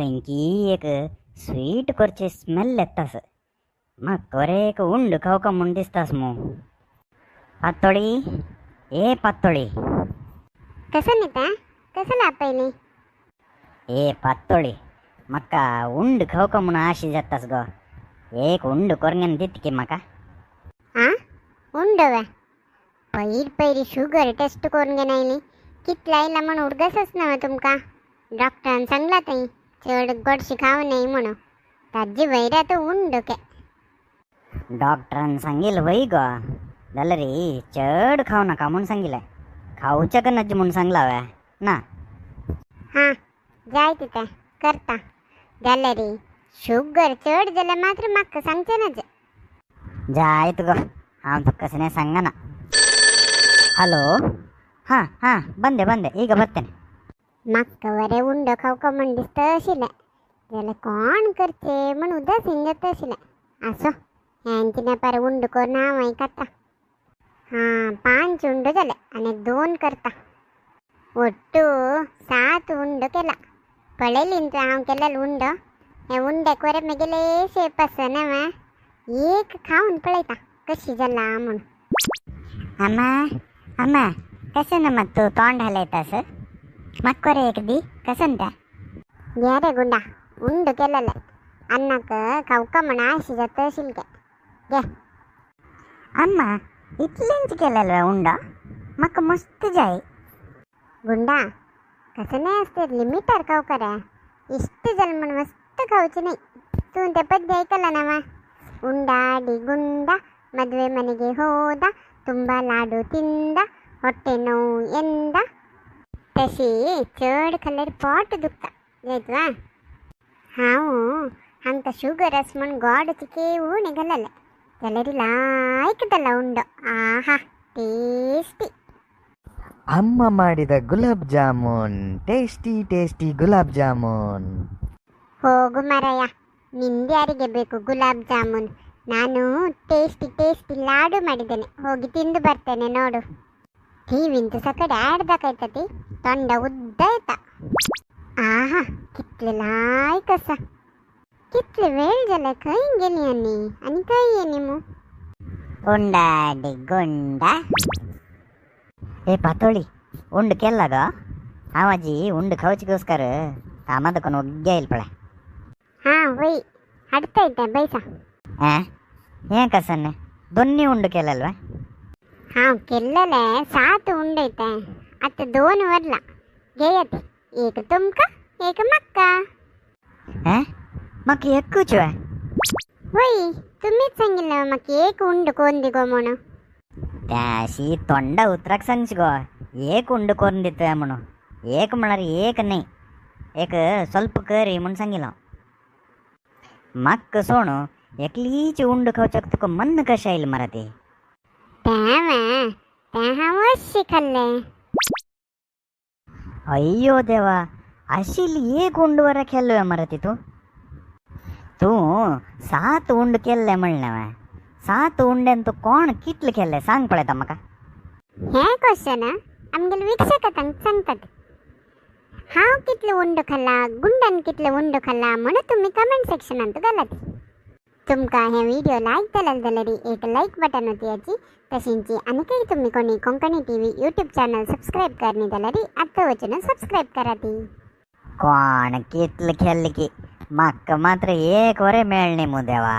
खंयची एक स्वीट करची स्मेल येतास. म्हाका बरें एक उंड खावका म्हूण दिसतास मू. पातोळी, ए पातोळी. कसं नेता, कसं लापयले? ए पातोळी, म्हाका उंड खावका म्हूण आशी जातास गो. एक उंड कोरंगेन दित की म्हाका. आ उंडवे पैर पैरी शुगर टेस्ट करून घेनायली कितला आयला म्हण उडगसच ना तुमका. डॉक्टरान सांगला थंय चड गोडशी खावं नये म्हणून. ताजे वयर आतां उंड के. डॉक्टरान सांगील वय गो, जाल्यार रे चड खावं नाका म्हूण सांगिल्लें. खावचें का नज म्हूण सांगला हांवें ना. हां जाय तितें करता, जाल्यार रे शुगर चड जाल्यार मात्र म्हाका सांगचें नज. जायत गो, हांव तुका कसलें सांगना. हॅलो, हां हां, ಬಂದೆ ಬಂದೆ, ಈಗ ಬರ್ತೇನೆ. म्हाका बरें उंडो खावका म्हण दिसता आशिल्लें, जाल्यार कोण करचें म्हण उदासीन जाता आशिल्लें. आसो, हेंच नेपार उंडो करून हांवय खाता. हां 5 उंडो जाले आनी 2 करता, ಒಟ್ಟು 7 ಉಂಡು ಕೆಲ. पळयली तुवें हांव केलेलो उंडो? हे उंड्याक बरें म्हगेले शेप आसा न्हय. एक खावन पळयता कशी जाला म्हूण. अम्मा अम्मा, कसं ना मग तू तोंड हलयतास? म्हाका बरें एक दी, कसं तें? घे रे गुंडा, उंडो केलेले अन्नाक खावका म्हण आशी जाता आशिल्लें तें, घे. अम्मा, इतलेंच केलेलें उंडो? म्हाका मस्त जाय. गुंडा, कसं नाही असते लिमिटार खावका रे. इश्ट जालें म्हण मस्त खावचें न्हय. तूं तें पद्य आयकलां ना मा? ಉಂಡಾಡಿ ಗುಂಡ ಮದುವೆ ಮನೆಗೆ ಹೋದ, ತುಂಬ ಲಾಡು ತಿಂದ, ಹೊಟ್ಟೆ ನೋವು ಎಂದ. तशी चड खाल्यार पोट दुखता जायत वा. हांव हांकां शुगर आसा म्हण गोड चिके उणें घाललें, जाल्यार लायक जाला उंडो. आहा टेस्टी. ಅಮ್ಮ ಮಾಡಿದ ಗುಲಾಬ್ ಜಾಮೂನ್, ಟೇಸ್ಟಿ ಟೇಸ್ಟಿ ಗುಲಾಬ್ ಜಾಮೂನ್. ಹೋಗು ಮಾರಾಯ, ನಿಂದ್ಯಾರಿಗೆ ಬೇಕು ಗುಲಾಬ್ ಜಾಮೂನ್? ನಾನು ಟೇಸ್ಟಿ ಟೇಸ್ಟಿ ಲಾಡು ಮಾಡಿದ್ದೇನೆ, ಹೋಗಿ ತಿಂದು ಬರ್ತೇನೆ ನೋಡು. ಟಿವಿಂತು ಸಕಡೆ ಆಡ್ದಾಕೈತತಿ, ತೊಂಡ ಉದ್ದ ಆಯ್ತ. ಆಹಾ कितले लायक आसा. कितले वेळ जाले खंय गेली आनी आनी खंय येनी मू? ಉಂಡಾಡಿ ಗುಂಡ. ಏ ಪಾತೋಳಿ, ಉಂಡು ಕೆಲ್ಲಾಗ? ಹಾಂ ಅಜ್ಜಿ, ಉಂಡು ಖವಚಿಗೋಸ್ಕರ ತಾಮದಕ್ಕೊನ್ ಒಗ್ಗೆ ಇಲ್ಪಳೆ. ಹಾಂ ಒಯ್ ಹಡ್ತಾ ಇದ್ದೆ ಬೈಸ. ಆ ಏನ್ ಕಸನ್ನೆ ದೊನ್ನಿ ಉಂಡು ಕೆಲ್ಲಲ್ವ? हांव केल्लेले 7 उंडयते, आतां 2 वरला. घेयात, एक तुमकां एक म्हाका. ಆ म्हाका एकूच वे? वय तुमीच सांगिल्लें म्हाका एक उंड कोन्न दी गो म्हणून. त्याशी तोंडा उतराक सांगची गो, एक उंड कोरून दितोय म्हणून. एक म्हळ्यार एक न्ही, एक ಸ್ವಲ್ಪ करी म्हूण सांगिल्लो. म्हाका सोणू एकलीच उंड खावच्याक तुका मन कशें आयलें मरे ती? तें तें हांव अश्शें खाल्लें. अय्यो देवा, आशिल्ली एक उंड वरा केल्लो मरे ती तूं? तूं 7 उंड केल्ले म्हणलें हांवें. 7 उंड्यान तूं कोण कितले केल्ले सांग पळयता म्हाका. हें क्वेश्चन आमगेले वीक्षक सांगतात. हांव कितले उंड खाला, गुंडान कितले उंड खाला म्हणून तुमी कमेंट सेक्शनांत घालात. तुमकां हे व्हिडिओ लायक जाल्यार जाल्यार एक लायक बटन होती. तशींची आनीकय तुमी कोणी Konkani T V YouTube channel subscribe करनी जाल्यार आतां वचून सबस्क्रायब करात. कोण कितले खेल्ले की म्हाका मात्र एक वरें मेळ्ळें मू देवा.